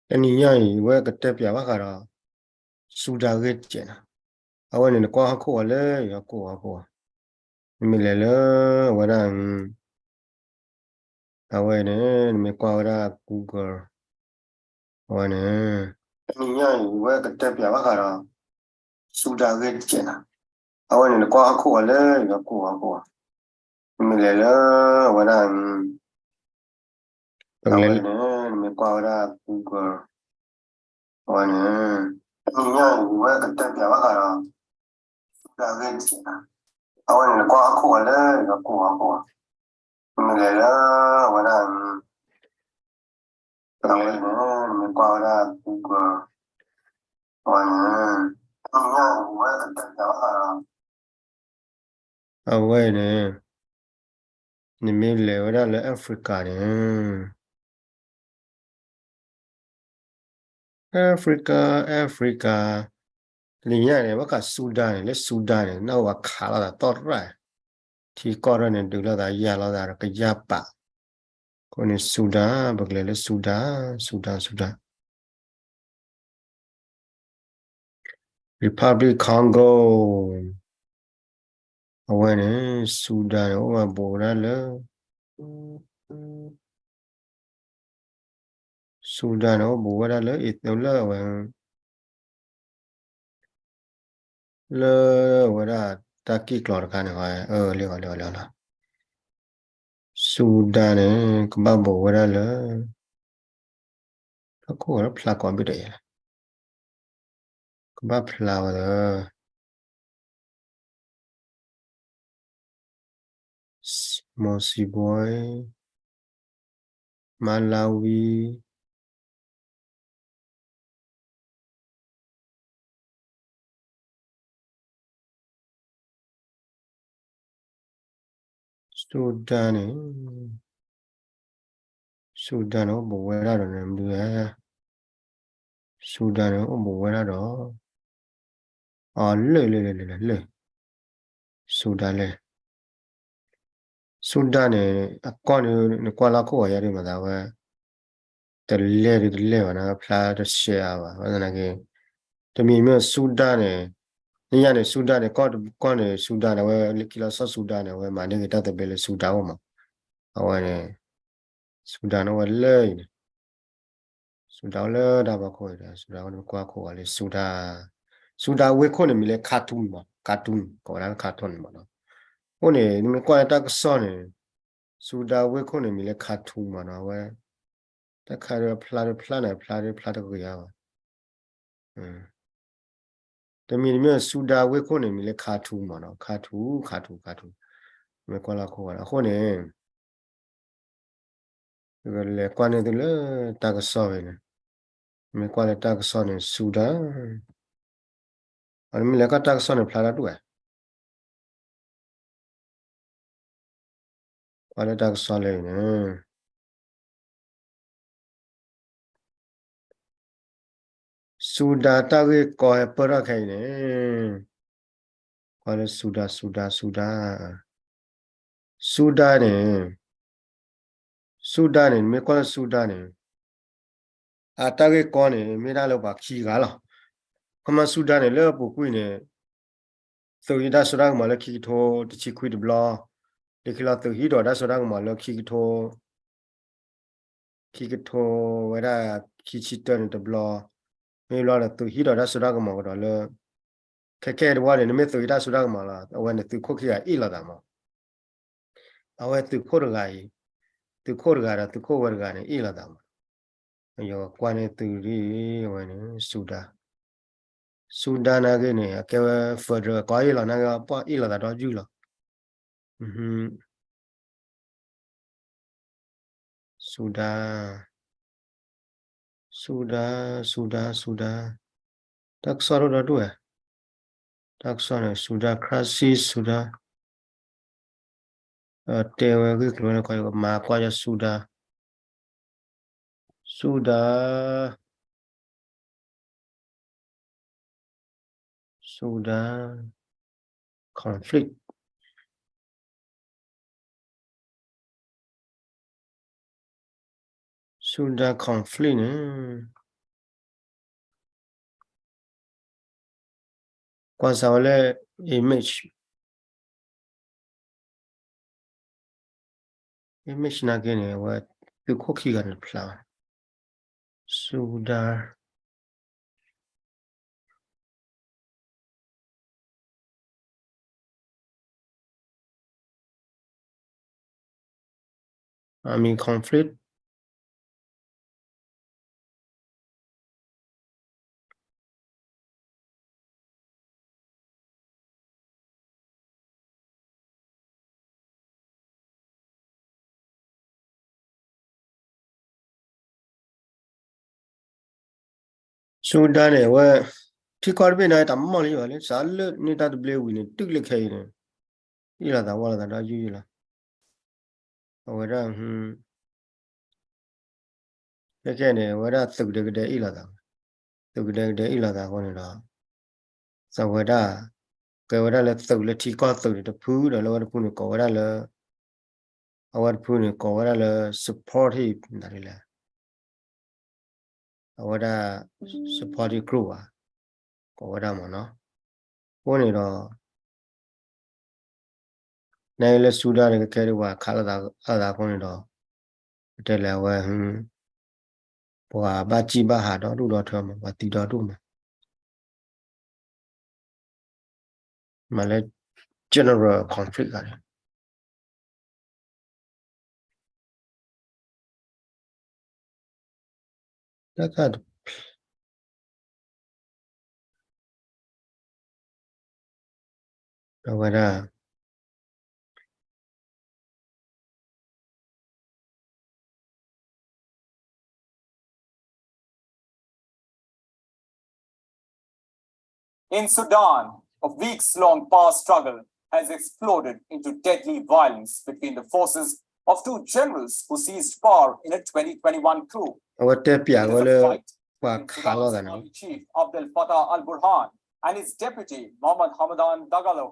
တနံၤညါအံၤ ဝဲကတဲပျးဘၣ်ဃးဒီး စူဒၣ်ဂ့ၢ်တကဲးနီၤ. အဝဲန့ၣ် နကွၢ်ဟီၣ်ခိၣ်ဝဲလၢ ဟီၣ်ခိၣ်ဟီၣ်ခိၣ်, နမ့ၢ်လဲၤလၢအဝဲဒၣ် အဝဲန့ၣ် နမ့ၢ်ကွၢ်ဝဲဒၣ် Google အဝဲန့ၣ် တနံၤညါအံၤ ဝဲကတဲပျးဘၣ်ဃးဒီး စူဒၣ်ဂ့ၢ်တကဲးနီၤ. အဝဲန့ၣ် နကွၢ်ဟီၣ်ခိၣ်ဝဲလၢ ဟီၣ်ခိၣ်ဟီၣ်ခိၣ်, နမ့ၢ်လဲၤလၢအဝဲဒၣ် ပကလဲၤလၢ နမ့ၢ်ကွၢ်ဝဲဒၣ် Google အဝဲန့ၣ် တနံၤညါအံၤ ဝဲကတဲပျးဘၣ်ဃးဒီး စူဒၣ်ဂ့ၢ်တကဲးနီၤ. အဝဲန့ၣ် နကွၢ်ဟီၣ်ခိၣ်ဝဲလၢ ဟီၣ်ခိၣ်ဟီၣ်ခိၣ်, နမ့ၢ်လဲၤလၢအဝဲဒၣ် ပကလဲၤလၢ နမ့ၢ်ကွၢ်ဝဲဒၣ် Google အဝဲန့ၣ် တနံၤညါအံၤ ဝဲကတဲပျးဘၣ်ဃးဒီး အဝဲန့ၣ် နမ့ၢ်လဲၤဝဲဒၣ်လၢ Africa န့ၣ် Africa, Africa, တနံၤညါန့ၣ် ဘၣ်ဃးစူဒၣ်န့ၣ် လၢစူဒၣ်န့ၣ် နၢ်ဟူဘၣ်ခးလိာ်သးတီၢ်ရၣ်, ထံကီၢ်ရၢၢ်န့ၣ် ဒုးလိာ်သး ယၢ်လိာ်သးဒီးကယၢ်ပာ်, အဃိန့ၣ် စူဒၣ် ပကလဲၤလၢစူဒၣ်, စူဒၣ် စူဒၣ် Republic Congo အဝဲန့ၣ် စူဒၣ်န့ၣ် အိၣ်မးဘူးဝဲဒၣ်လၢ စူဒၣ်န့ၣ် အိၣ်ဘူးဝဲဒၣ်လၢ အံၤလၢအဝဲ လၢအဝဲဒၣ်တၢ်ကံၢ်ကျီၤတခါန့ၣ် အလီၤလီၤလီၤလီၤ, စူဒၣ်န့ၣ် ကဘၣ်ဘူးဝဲဒၣ်လၢ ဖျါကိၣ်ဝဲလၢဖျါကိးဘ့ၣ်တယဲၢ်လဲၣ်, ကဘၣ်ဖျါဝဲလၢ မီၤစံဘွဲ, မါလါဝံ, စူဒၣ်န့ၣ်, စူဒၣ်န့ၣ် အိၣ်ဘူးဝဲဒၣ်ဒီးန့ၣ် မနုၤလဲၣ်, စူဒၣ်န့ၣ် အိၣ်ဘူးဝဲဒၣ်ဒီး အီၤ လၢၢ်လၢၢ်လၢၢ်လၢၢ်လၢၢ်, စူဒၣ်လဲၣ်, စူဒၣ်န့ၣ် အကီၢ်န့ၣ် နကွၢ်လၢဟီၣ်ခိၣ်ဂီၤယါဒ်မၤသးဝဲ တလဲၢ်ဒ်တလဲၢ်ဘၣ်န့ၣ် ဖျါတရှဲအါဘၣ် ဘၣ်ဆၣ်သနာ်က့ တမံၤမ့ၢ်စူဒၣ်န့ၣ် နညါန့ၣ် စူဒၣ်န့ၣ် ကီၢ်တကီၢ်န့ၣ် စူဒၣ်န့ၣ် အဝဲလၢခံလီၤဆီစူဒၣ်န့ၣ် အဝဲမၤန့ၢ်က့ၤတၢ်သဘျ့လၢစူဒၣ်အိၣ်မး, အဝဲန့ၣ် စူဒၣ်န့ၣ်အိၣ်ဝဲလၢအံၤန့ၣ် စူဒၣ်အိၣ်လၢတၢ်ဖီခိၣ်အံၤဒီး စူဒၣ်အိၣ်လၢကွၢ်ခိၣ်ဂီၤလၢစူဒၣ်, စူဒၣ်ဝ့ၢ်ခိၣ်န့ၣ်မံၤလၢ Khartoum မး, Khartoum ကိးဝဲဒၣ်လၢ Khartoum မးနီၤ, အဃိန့ၣ် နမ့ၢ်ကွၢ်လၢတၢ်ကစီၣ်န့ၣ် စူဒၣ်ဝ့ၢ်ခိၣ်န့ၣ်မံၤလၢ Khartoum မးနီၤ အဝဲ တၢ်ခါဒီးဖျါဒီးဖျါန့ၣ် ဖျါဒီးဖျါတဂ့ၤဧါဘၣ်, တမံၤတမံၤ စူဒၣ်ဝ့ၢ်ခိၣ်န့ၣ် မံၤလၢ Khartoum မးနီၤ, Khartoum, Khartoum, Khartoum, မ့ၢ်ကွၢ်လၢခိၣ်ဂီၤဒီး အဃိန့ၣ် လဲၤကွၢ်န့ၢ်သုလၢတၢ်ကစီၣ်ဖဲန့ၣ်, မ့ၢ်ကွၢ်လၢတၢ်ကစီၣ်န့ၣ် စူဒၣ်, အမ့ၢ်လဲၤကွၢ်တၢ်ကစီၣ်န့ၣ် ဖျါတၢ်ဒူၣ်ဝဲ ကွၢ်လၢတၢ်ကစီၣ်လၢအံၤန့ၣ် စူဒၣ်တၢ်ဂ့ၢ်ကီဟဲပၢၢ်ထီၣ်ခဲအံၤန့ၣ်, ကွၢ်လၢစူဒၣ် စူဒၣ် စူဒၣ်, စူဒၣ်န့ၣ်, စူဒၣ်န့ၣ် နမ့ၢ်ကွၢ်လၢစူဒၣ်န့ၣ် အတၢ်ဂ့ၢ်ကီန့ၣ် မ့ၢ်ဒၣ်လၢပှၤခံဂၤလီၤ. ခီမီစူဒၣ်န့ၣ် လၢအပူၤကွံာ်န့ၣ် သုးဟံးတၢ်စိတၢ်ကမီၤလၢခံကထိတဆံခွံတဘျီ, လၢခံလီၤသုးဟံးထီၣ်တၢ်စိတၢ်ကမီၤလၢခံကထိ ခံကထိဝဲဒၣ်ခံဆံတၢန့ၣ်တဘျီ, မ့ၢ်ဘျီဒီးသုးဟံးထီၣ်တၢ်စိတၢ်ကမီၤကဒီးလၢ ခဲခဲတဝီန့ၣ် နမ့ၢ်သုးဟံးတၢ်စိတၢ်ကမီၤလီၤ အဝဲန့ၣ်သုးခိၣ်ခံဂၤအ့ၣ်လိာ်သးမး အဝဲသုးခိၣ်တဂၤအံၤ, သုးခိၣ်တဂၤဒီးသုးခိၣ်ဝဲတဂၤန့ၣ် အ့ၣ်လိာ်သးမး, ယကွၢ်န့ၢ်သုဒ်အံၤ အဝဲန့ၣ် စူဒၣ်, စူဒၣ်နာ်က့န့ၣ် အကဲဝဲ federal ကီအ့ၣ်လီၤနာ်က့ ပှၤအ့ၣ်လိာ်သးဒီးယုၢ်လီၤ. စူဒၣ်, စူဒၣ်, စူဒၣ်, စူဒၣ်, တၢ်ကစီၣ်ဒိၣ်ဒီဒိၣ်ဝဲ, တၢ်ကစီၣ်န့ၣ် စူဒၣ် crisis စူဒၣ်, တဲဝဲဂ့ၢ်ကျိၤန့ၣ် ကမၤကွၢ်ယၤ စူဒၣ်, စူဒၣ် စူဒၣ် conflict, စူဒၣ် conflict န့ၣ် ကွၢ်စးဝဲလၢ image, image နာ်က့န့ၣ် အဝဲ သုးခိၣ်ခံဂၤန့ၣ်တဖျါဘၣ်, ဆူဒၣ် armed conflict. ဆူဒၣ်န့ၣ် အဝဲ ထံကီၢ်တဘ့ၣ်န့ၣ် တၢ်မီၢ်လံဘၣ်လၢ စးလၢန့ၢ်တၢ်သဘျ့ဝံၤန့ၣ် တုၤလၢခဲအံၤန့ၣ် အ့ၣ်လိာ်သးဝီလိာ်သးဒီးယုၢ်ယုၢ်လီၤ. အဝဲဒၣ် ခဲကဲန့ၣ် အဝဲဒၣ်သုးကဒဲကဒဲအ့ၣ်လိာ်သး, သုးကဒဲကဒဲအ့ၣ်လိာ်သးအဃိန့ၣ်ဒီး စးဝဲဒၣ် ကဲဝဲဒၣ်လၢသုးလၢထံကီၢ်သုးန့ၣ်တဖုဒီး လၢအဝဲတဖုန့ၣ်ကိးဝဲဒၣ်လၢ အဝဲတဖုန့ၣ်ကိးဝဲဒၣ်လၢ supportive ဒ်လဲၣ် အဝဲဒၣ် supportive group ဘၣ်, ကိးဝဲဒၣ်မ့ၢ်နီၤ. အဃိန့ၣ်ဒီး နလၢဆူဒၣ်န့ၣ်ကဲဒ်ပှၤခးလိာ်သးအသးအဃိန့ၣ်ဒီး ပတဲလဲၣ်အဝဲ ပှၤဘၣ်စံၣ်ဘၣ်ဟးဒီဒူၣ်ဒီထၢမး, ပှၤသံဒီဒူၣ်မး, မ့ၢ်လၢ general conflict ဂၤန့ၣ် တၢ်ခါ အဝဲဒၣ် In Sudan, a weeks-long power struggle has exploded into deadly violence between the forces of two generals who seized power in a twenty twenty-one coup. အဝဲတဲပျးဝဲလၢ ပှၤခးလိာ်သးန့ၣ် Sudan's Army Chief Abdel Fattah al-Burhan and his deputy Mohammad Hamdan Dagalo,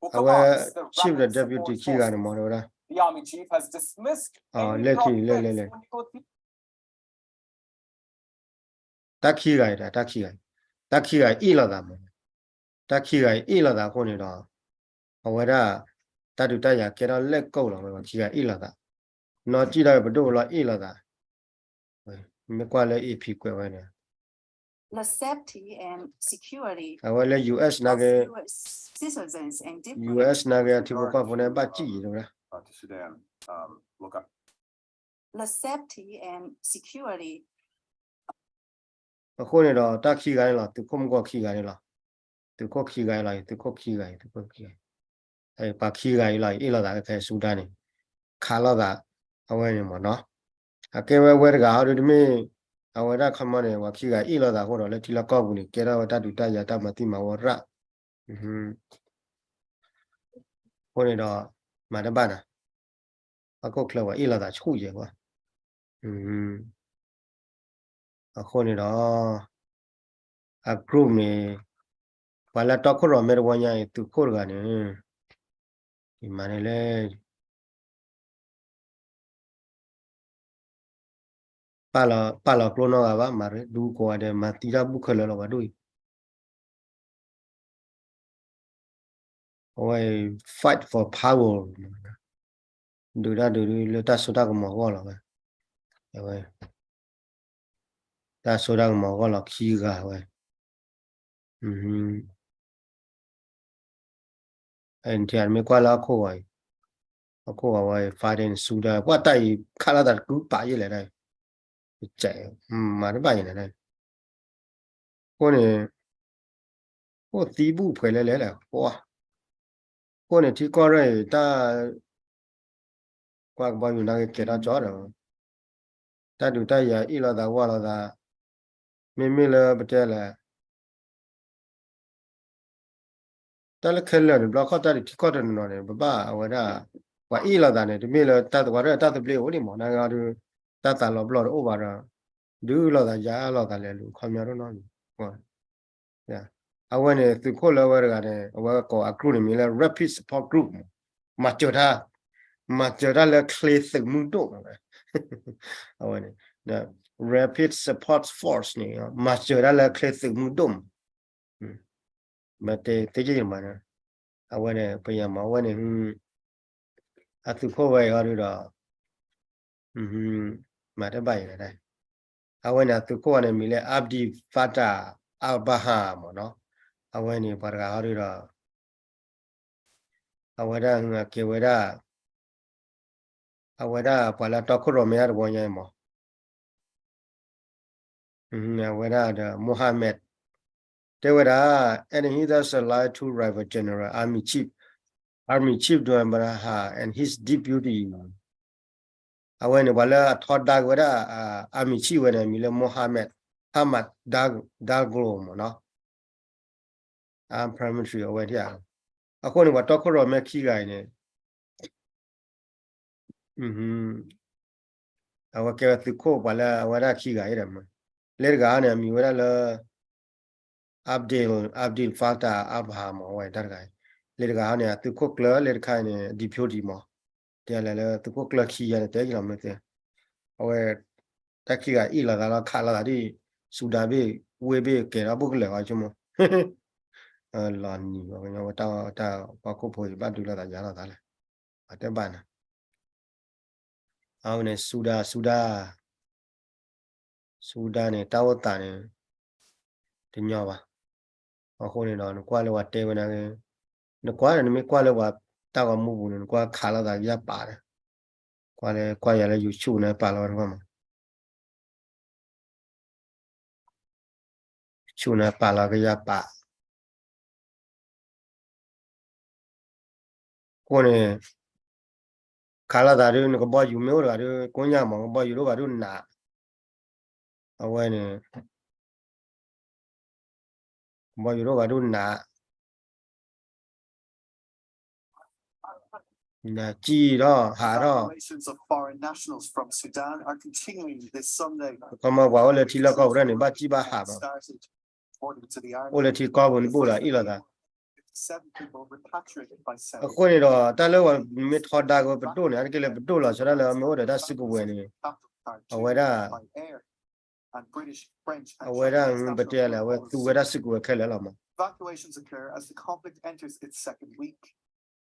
who commands the rapid support forces. အဝဲ Chief ဒီး Deputy ခံဂၤန့ၣ်မ့ၢ်ဝဲဒၣ် The army chief has dismissed any plot လဲၣ်ခံလဲၣ်လဲၣ်လဲၣ် တၢ်ခံဂၤအံၤ တၢ်ခံဂၤအံၤ တၢ်ခံဂၤအံၤအ့ၣ်လိာ်သးမး, တၢ်ခံဂၤအံၤအ့ၣ်လိာ်သးအဃိန့ၣ်ဒီး အဝဲဒၣ် တၢ်ဒုးတၢ်ယၤကဲထီၣ်လဲၣ်ကိၢ်လီၤဝဲ ပှၤခံဂၤအ့ၣ်လိာ်သး, နီၢ်ကံၣ်ဒီးပဒိၣ်လီၤအ့ၣ်လိာ်သး, မ့ၢ်ကွၢ်လၢ AP ကွဲးဝဲန့ၣ် အဝဲလၢ US နာ်က့ US နာ်က့ အထံဖိကီၢ်ဖိန့ၣ် ဘၣ်စံၣ်ယံၤဝဲဒၣ် အဃိန့ၣ်ဒီး တၢ်ခံဂၤန့ၣ်လီၤ, သုးခိၣ်မုၢ်ဂီၢ်ခံဂၤန့ၣ်လီၤ, သုးခိၣ်ခံဂၤအံၤလီၤ, သုးခိၣ်ခံဂၤအံၤ သုးခိၣ်ခံဂၤအံၤ သုးခိၣ်ခံဂၤအံၤ, ပှၤခံဂၤအံၤလီၤ အ့ၣ်လိာ်သးခဲဆူဒၣ်န့ၣ် ခးလိာ်သး အဝဲန့ၣ်မ့ၢ်နီၤ, အကဲဝဲဝဲတဂၤဟီဒုးတမ့ၢ် အဝဲဒၣ်ခီမီန့ၣ် ပှၤခံဂၤအ့ၣ်လိာ်သးအဃိဒီး လၢထံလီၢ်ကီၢ်ပူၤန့ၣ် ကဲထီၣ်ဝဲတၢ်ဒုးတၢ်ယၤတၢ်မၤသံမၤဝီရၣ် အဃိန့ၣ်ဒီး မၤတဘၣ်နၤ, ဟီၣ်ခိၣ်ချၢပှၤအ့ၣ်လိာ်သးဆူၣ်ယဲၢ်ပှၤ, အဃိန့ၣ်ဒီး အ group န့ၣ် ပှၤလၢတီခိၣ်ရိၣ်မဲတဝီညါအံၤ သုးခိၣ်တဂၤန့ၣ် ယမၤန့ၣ်လၢ ပာ်လီၤကျိနီတဂၤဘၣ် မၤရ့ဒူကိးဂၤဒဲး မၤသံတၢ်ဘူၣ်ခဲလၢာ်လီၤ ပှၤဒိၣ်အံၤ အဝဲ fight for power ဒုးတၢ်ဒုးလၢတၢ်စိတၢ်ကမီၤအဂီၢ်လီၤဝဲ, အဝဲ တၢ်စိတၢ်ကမီၤအဂီၢ်လီၤခံဂၤဝဲ, နထံၣ်မ့ၢ်ကွၢ်လၢဟီၣ်ခိၣ်ဂီၤအံၤ, ဟီၣ်ခိၣ်ဂီၤဝဲ fighting ဆူဒၣ် ပှၤတၢ်အံၤခးလိာ်သးတကုပာ်ယဲၢ်လဲၣ်ဒၣ်, မၤတဘၣ်ယဲၢ်လဲၣ်ဒၣ်, အဃိန့ၣ် အိၣ်သံဘူၣ်ဖှဲးလဲၣ်လဲၣ်လဲၣ်, အဃိန့ၣ်ထံကီၢ်ရဲၣ်အံၤ တၢ် ကွၢ်ကဘီယူၤနာ်က့ကဲထီၣ်ကၠီဒီး တၢ်ဒုးတၢ်ယၤအ့ၣ်လိာ်သးဝီလိာ်သး, မ့မ့ၢ်လၢပတဲလဲၣ် တၢ်လၢခဲလၢာ်န့ၣ် ဘျီခီၣ်တၢ်ဒုးထံကီၢ်တနီၤနီၤန့ၣ် ပဘၣ်အဝဲဒၣ် ပှၤအ့ၣ်လိာ်သးန့ၣ် တမ့ၢ်လၢတၢ်သဝီရဲၣ်တၢ်သဘျ့အိၣ်ဒံးမး နာ်က့ဒီး တၢ်သးလီၤပျီၢ်တအိၣ်ဘၣ်ဒီး ဒုးလိာ်သးယၤလိာ်သးလဲၤလူၤခီပညီဒိၣ်နီၢ်နီၢ် အဝဲန့ၣ် သုးခိၣ်လၢအဝဲတဂၤန့ၣ် အဝဲကိးအ group န့ၣ်မ့ၢ်လၢ Rapid Support Group မး, မၤစၢၤတၢ်, မၤစၢၤတၢ်လၢချ့သုးမုၢ်ဒိၣ်မး, အဝဲန့ၣ် Rapid Support Force န့ၣ် မၤစၢၤတၢ်လၢချ့သုးမုၢ်ဒိၣ်မး, မ့ၢ်တဲသ့ကမး, အဝဲန့ၣ် ပယီၤမး အဝဲန့ၣ် အသုးခိၣ်ဝဲအံၤဟီဒုဒီး မၤတဘၣ်အံၤ, အဝဲန့ၣ် အသုးခိၣ်ဝဲန့ၣ် မံၤလၢ Abdel Fattah al-Burhan မ့ၢ်နီၤ, အဝဲန့ၣ် ပှၤတဂၤဟီဒုဒီး အဝဲဒၣ်ကဲဝဲဒၣ် အဝဲဒၣ်ပှၤလၢတီခိၣ်ရိၣ်မဲအတဝီညါအံၤမး, အဝဲဒၣ်ဒီး Mohammed တဲဝဲဒၣ် and he's the allied to rival general army chief, army chief Duen Braha and his deputy အဝဲန့ၣ် ပှၤလၢအထီဒါက့ၤဝဲဒၣ် army chief ဝဲန့ၣ် မံၤလၢ Mohammed Hamad Daglo မ့ၢ်နီၤ, armed paramilitary အဝဲဒၣ်, အဃိန့ၣ် ပှၤတီခိၣ်ရိၣ်မဲခံဂၤအံၤန့ၣ် အဝဲကဲဝဲသုးခိၣ်ပှၤလၢအဝဲဒၣ်ခံဂၤအံၤဒီး, လၢတဂၤန့ၣ် အမံၤဝဲဒၣ်လၢ Abdel, Abdel Fattah al-Burhan မ့ၢ် အဝဲတၢ်တဂၤအံၤ, လၢတဂၤန့ၣ် အသုးခိၣ်ကျၢၢ် လၢတခါအံၤန့ၣ် deputy မ့ၢ်, တဲလဲၣ်လၢသုးခိၣ်ကျၢၢ်ခံဂၤန့ၣ် တဲက့ၤလီၤမ့ၢ်သ့, အဝဲ တၢ်ခံဂၤအံၤလိာ်သးလီၤ ခးလိာ်သးဒ် ဆူဒၣ်ဘ့ၣ် ဝ့ၢ်ဘ့ၣ် ကဲထီၣ်ဘူၣ်ကလဲာ်ဝဲဆိကမိၣ် လီၤနံၤဝဲ ဝဲတၢ် တၢ်ပှၤခိၣ်ဖိအံၤဘၣ်ဒုးလိာ်သးယါလိာ်သးလဲၣ်, အတဲဘၣ်နၤ, အဝဲန့ၣ် ဆူဒၣ် ဆူဒၣ် ဆူဒၣ်န့ၣ် တၢ်အိၣ်သးန့ၣ် တညီဘၣ်, အဃိန့ၣ်ဒီး နကွၢ်လၢပှၤတဲဝဲန့ၣ် နကွၢ် နမ့ၢ်ကွၢ်လၢပှၤတၢ်ဂီၤမူပူၤန့ၣ် နကွၢ်ခးလိာ်သးကယၢ်ပာ်ဒီး, ကွၢ်လၢ ကွၢ်ယၤလၢ YouTube န့ၣ် ပာ်လီၤဝဲတကွၢ်မး ဆူၣ်န့ၣ်ပာ်လီၤကယၢ်ပာ်, အဃိန့ၣ် ခးလိာ်သးဒုး နကဘီယူၤမ့ၢ်အိၣ်တဂၤဒုး ကိညၢ်မး ကဘီယူၤဒိၣ်ဂၤဒုးနး, အဝဲန့ၣ် ကဘီယူၤဒိၣ်ဂၤဒုးနး နစံၣ်ထီၣ်ဟးထီၣ်, ခီမီပှၤအိၣ်လၢထံလီၢ်ကီၢ်ပူၤန့ၣ် ဘၣ်စံၣ်ဘၣ်ဟးဘၣ်, အိၣ်လၢထံကီၢ်ပူၤန့ၣ် ဘူးလီၤအ့ၣ်လိာ်သး, အဃိန့ၣ်ဒီး တၢ်လၢပမ့ၢ်ထီဒါက့ၤပဒိၣ်န့ၣ် အါတက့ၢ်လၢပဒိၣ်လီၤ ဆၢဒၣ်လၢအမ့ၢ်အိၣ်ဒီးတၢ်စုကဝဲၤန့ၣ်, အဝဲဒၣ် အဝဲဒၣ်ပတဲလဲၣ် အဝဲသူဝဲဒၣ်စုကဝဲၤခဲလၢာ်လီၤမး Evacuations occur as the conflict enters its second week.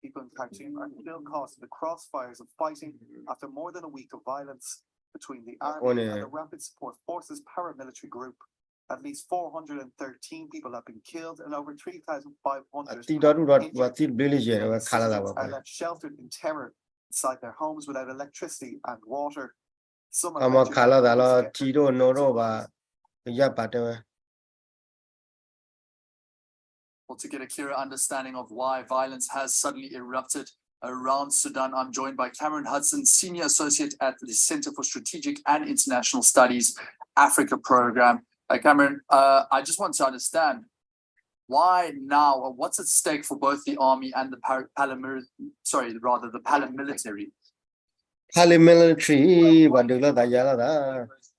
People in Khartoum are still caught in the crossfires of fighting after more than a week of violence between the army and the Rapid Support Forces paramilitary group. At least four hundred and thirteen people have been killed and over three thousand five hundred အသံဒီဒူၣ်ဒီး ပှၤသံတဘျုးလံယဲၢ် ဝဲခးလိာ်သးဝဲ citizens are left sheltered in terror inside their homes without electricity and water. အမ့ၢ်ခးလိာ်သးလီၤ ထံဒိၣ်နိဒိၣ်ဘၣ် ကယၢ်ပာ်တဲဝဲ Well, to get a clearer understanding of why violence has suddenly erupted around Sudan, I'm joined by Cameron Hudson, Senior Associate at the Center for Strategic and International Studies, Africa Program. Uh, Cameron, uh, I just want to understand why now, or what's at stake for both the army and the par- paramilitary, sorry, rather the paramilitary. Paramilitary ပှၤဒုးလိာ်သးယါလိာ်သး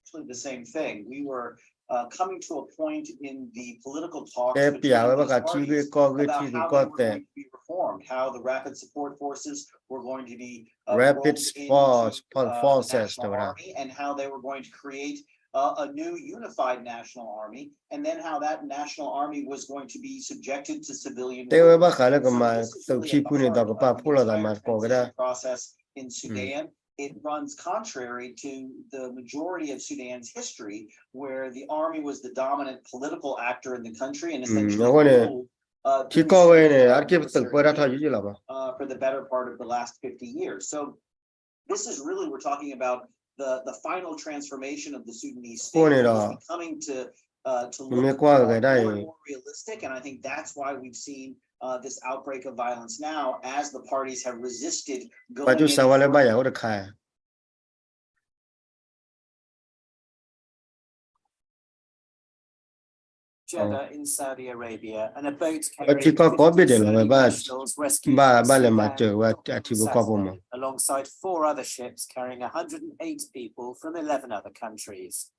Essentially the same thing. We were uh, coming to a point in the political talks တဲပၠးဝဲဘၣ်ဃးထံဂ့ၢ်ကီၢ်ဂ့ၢ်ထံဂ့ၢ်ကီၢ်သဲး about how they were going to be reformed, how the Rapid Support Forces were going to be uh, Rapid Force Forces တဲဝဲဒၣ် and how they were going to create uh, a new unified national army, and then how that national army was going to be subjected to civilian တဲဝဲဘၣ်ဃးလၢကမၤသုးခံကွံန့ၣ်ဒီးကပာ်ဖှိၣ်လိာ်သးမၤသကိးကဒါ process in Sudan. It runs contrary to the majority of Sudan's history, where the army was the dominant political actor in the country and essentially ruled uh, ထံကီၢ်ဝဲန့ၣ် အတက့ၢ်ပသုးပၢတၢ်ထီၣ်ယံာ်ယံာ်လီၤမး uh, for the better part of the last fifty years. So this is really, we're talking about the, the final transformation of the Sudanese state, coming to, uh, to look more and more realistic, and I think that's why we've seen uh, this outbreak of violence now as the parties have resisted going any further. Jeddah in Saudi Arabia, and a boat carrying fifty Sudanese nationals rescued from Sudan Saturday, alongside four other ships carrying a hundred and eight people from eleven other countries.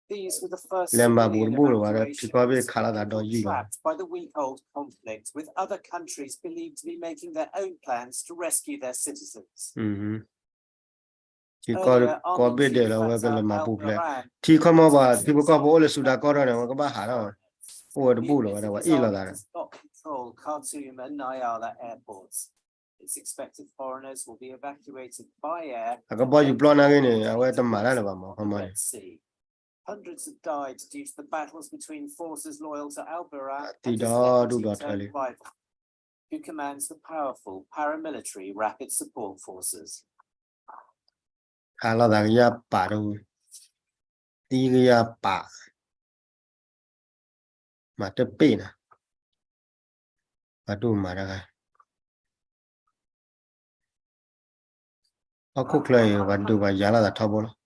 These were the first civilian evacuations, trapped by the week-old conflict, with other countries believed to be making their own plans to rescue their citizens. ထံကီၢ်ဘ့ၣ်ဒဲးလီၤဝဲကလဲၤမၤပူၤဖျဲး ထံခီမီပှၤထံဖိကီၢ်ဖိအိၣ်လၢစူဒၤကီၢ်ထီၣ်န့ၣ် အဝဲကဘၣ်ဟးထီၣ်ဝဲ အိၣ်ဝဲတဘူၣ်လီၤဝဲဒၣ် ပှၤအ့ၣ်လိာ်သးဒီး It's expected foreigners will be evacuated by air အကဘီယူၤပျီနာ်ဂ့ၤန့ၣ် အဝဲတမၤတၢ်လၢၤဘၣ်မး ခီမီန့ၣ် Hundreds have died due to the battles between forces loyal to al-Burhan and his Deputy Turkish rival, who commands the powerful paramilitary Rapid Support Forces. ခးလိာ်သးကယၢ်ပာ်တဝံၤ သံကယၢ်ပာ် မၤတပ့ၢ်နၤ ပှၤဒိၣ်မၤတဂၤ ဟီၣ်ခိၣ်ချၢအံၤ ပှၤဒိၣ်ပှၤယၤလိာ်သးထီဘိလီၤ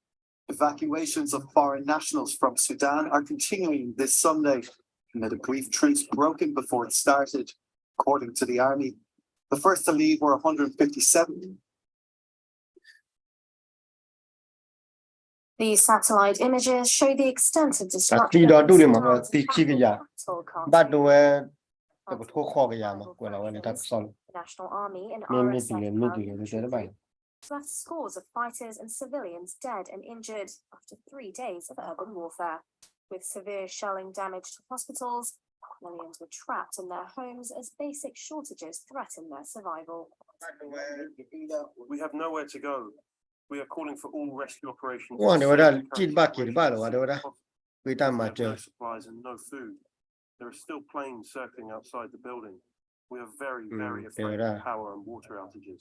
Evacuations of foreign nationals from Sudan are continuing this Sunday, amid a brief truce broken before it started. According to the army, the first to leave were one hundred fifty-seven. These satellite images show the extent of destruction တၢ်သံဒီဒူၣ်န့ၣ်မး သံခံကယၤ ဘၣ်ဒိဝဲ တကထိဃိးကယၤမး ကွဲးလီၤဝဲလၢတၢ်ကစီၣ်လီၤ National Army in မ့မ့ၢ်တုၤလဲၣ် မ့ၢ်တုၤလဲၣ် တတဲတဘၣ်န့ၣ် left scores of fighters and civilians dead and injured after three days of urban warfare, with severe shelling damage to hospitals. Millions were trapped in their homes as basic shortages threaten their survival. We have nowhere to go. We are calling for all rescue operations အိၣ်န့ၣ်ဝဲဒၣ် ကံၣ်တဘၣ်က့ၤတဘၣ်လီၤဝဲဒၣ်ဝဲဒၣ် ဝံတၢ်မၤစၢၤ supplies and no food. There are still planes circling outside the building. We are very, very afraid of power and water outages.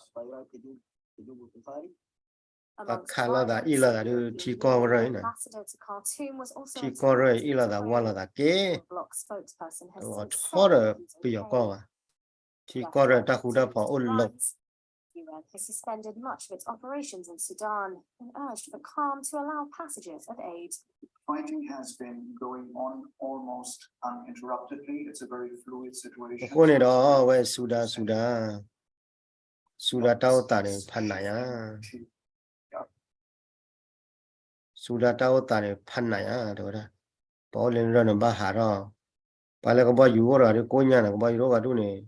ပခးလိာ်သးအ့ၣ်လိာ်သးဒုးထံကီၢ်ရၢၢ်အံၤန့ၣ် ထံကီၢ်ရၢၢ်အ့ၣ်လိာ်သးဝါလိာ်သးက့ၤ အီၤထီဒီးပယီၤကီၢ်ဘၣ် ထံကီၢ်ရၢၢ်တၢ်ဃူတၢ်ဖိးအိၣ်လီၤ U N has suspended much of its operations in Sudan and urged for calm to allow passages of aid. Fighting has been going on almost uninterruptedly. It's a very fluid situation. အဃိန့ၣ်ဒီး အဝဲစူဒၣ် စူဒၣ် စူဒၣ်တၢ်အိၣ်သးန့ၣ် ဖးနးယါ စူဒၣ်တၢ်အိၣ်သးန့ၣ် ဖးနးယါ တဲဝဲဒၣ် ပှၤအိၣ်လၢနရၢၢ်န့ၣ်ဘၣ်ဟးထီၣ် ပှၤလၢကဘီယူၤအိၣ်တဂၤဒုးကိးညါန့ၣ် ကဘီယူၤအိၣ်ဂၤဒုးန့ၣ်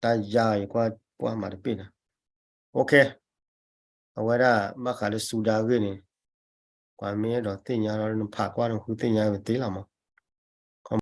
တၢ်ယါအံၤကွၢ်ကွၢ်မၤတပ့ၢ်နၤ အဝဲဒၣ် ဘၣ်ဃးလၢစူဒၣ်အဂ့ၢ်န့ၣ် ကွၢ်မ့ၢ်အဲၣ်ဒိးသ့ၣ်ညါဒီးနဖးကွၢ်နဃုသ့ၣ်ညါဝဲသ့လီၤမး